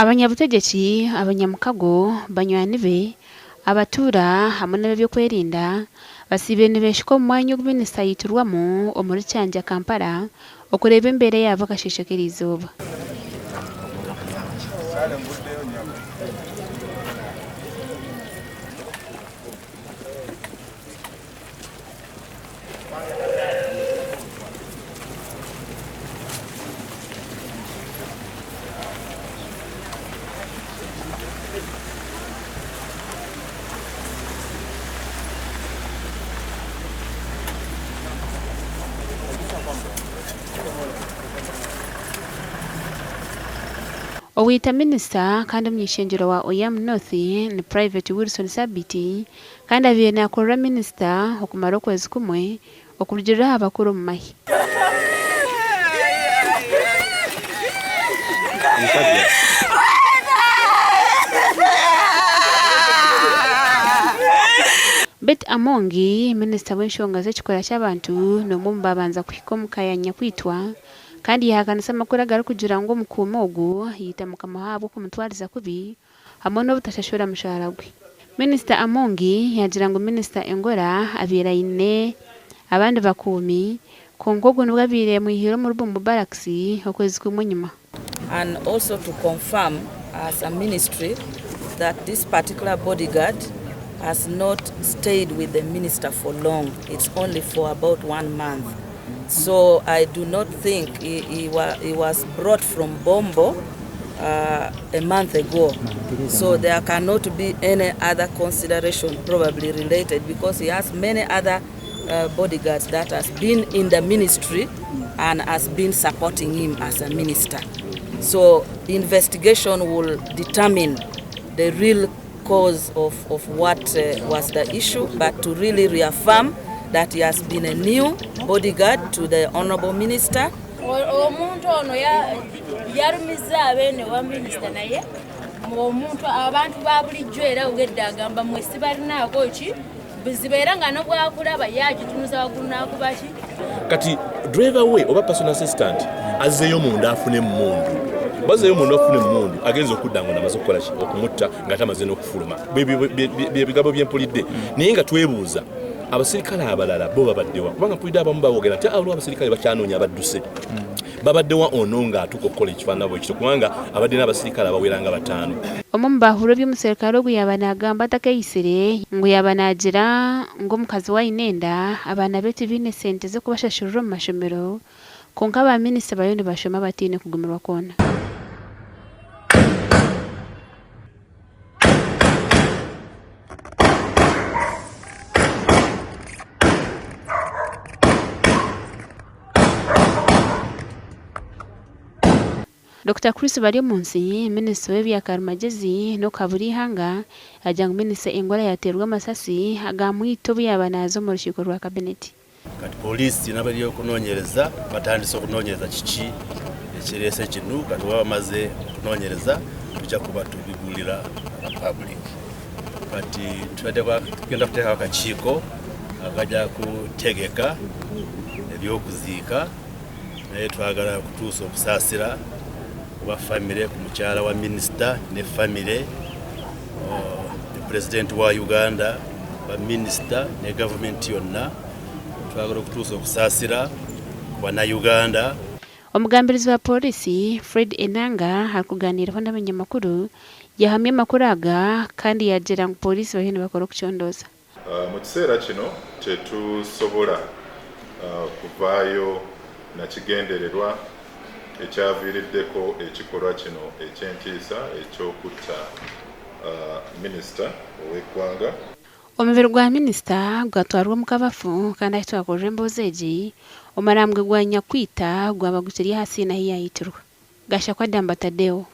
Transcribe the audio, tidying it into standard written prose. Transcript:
Abanyabutegyeki, abanyamukago, banywani be, abatuura hamwe n'ab'ebyokwerinda basiibire nibeshuka omu mwanya ogu minisita yaitirwamu omuri Kyanja, Kampala okureeba embeera eyaaba akasheeshe k'eriizooba. Owaita minisita kandi omuny'ishengyero wa Oyam North ni Private Wilson Sabiiti Kandi abaire naakorera minisita okumara okwezi kumwe okurugiirira aha bakuru omu mahe. Betty Amongi, minisita w'enshonga z'ekikura ky'abantu n'omwe omu baabanza kuhika omu ka ya nyakwitwa kandi yaahakanisa amakuru agarikugira ngu omukuumi ogu yaita mukama we ahabw'okumutwariza kubi hamwe n'obutashashura mushaara gwe. Minisita Amongi yaagira ngu Minisita Engola abaire aine abandi bakuumi kwonka ogu nibwo abaire yamwihire omuri Bombo Barracks okwezi kumwe enyima. And also to confirm as a ministry that this particular bodyguard has not stayed with the minister for long, it's only for about one month. So I do not think he, he, wa, he was brought from Bombo uh, a month ago. So there cannot be any other consideration probably related because he has many other uh, bodyguards that has been in the ministry and has been supporting him as a minister. So investigation will determine the real cause of, of what uh, was the issue, but to really reaffirm that he has been a new bodyguard to the Honorable Minister. Omuntu ono yarumizza abeene wa minisita naye omuntu abantu ba bulijjo era ogedde agamba mwe sibalinaako ki buzibu era nga nobwakulaba ye agitunuza waggulu n'akuba ki. Kati driver we oba personal assistant azzeeyo munda afune emmundu bazzeeyo munda afune emmundu agenza okudda ngo namaze okukola ki okumutta nga tamaze n'okufuluma byebigambo byempulidde naye nga twebuuza abasirikale abalala bo babaddewa kubanga mpulidde abamu bawogera nti ah, olwo abasirikale bakyanoonya abadduse babaddewa ono ng'atuuka okukola ekifaanana bwekityo kubanga abadde n'abasirikale abawera nga bataano. Omwe omu baahurira ebi omuserukare ogu yaaba naagamba atakaitsire, ngu yaaba naagira ngu omukazi we aine enda, abaana be tibaine sente z'okubashashurira omu mashomero, kwonka ba minisita bariyo nibashoma bataine kugumirwa kwona. Dokita Chris Baryomunsi, Minisita w'ebya karimagyezi n'okuhabura eihanga yaagira ngu Minisita Engola yaateerwa amasasi agaamwita obu yaaba naaza omu rukiiko rwa Kabineti. Kati poliisi nabari okunonyereza batandise okunonyereza kiki ekirese kinu kati baba bamaze okunonyereza tujja kuba tubigulira public kati tugenda kutekaho akakiiko akajja kutegeka ebyokuziika naye twagala kutuusa okusaasira kuba famire ku mukyala wa minisita ne famire ne pulezidenti wa Uganda baminisita ne gavumenti yonna twagala okutuusa okusaasira ku bannayuganda. Omugambirizi wa Pooriisi, Fred Enanga arikuganiiraho n'abanyamakuru yahamya amakuru aga kandi yaagira ngu Pooriisi bariyo nibakora okucondooza. Mu kiseera kino tetusobola kuvaayo na kigendererwa ekyaviiriddeko ekikolwa kino eky'entiisa eky'okutta minisita ow'eggwanga. Omubiri gwa minisita gwatwarwa omu kabafu kandi ahu twakorera emboozi egi, omarambwe gwa nyakwita gwaba gukiri aha siini ahu yaitirwa. Gashakwa Damba Tadeo.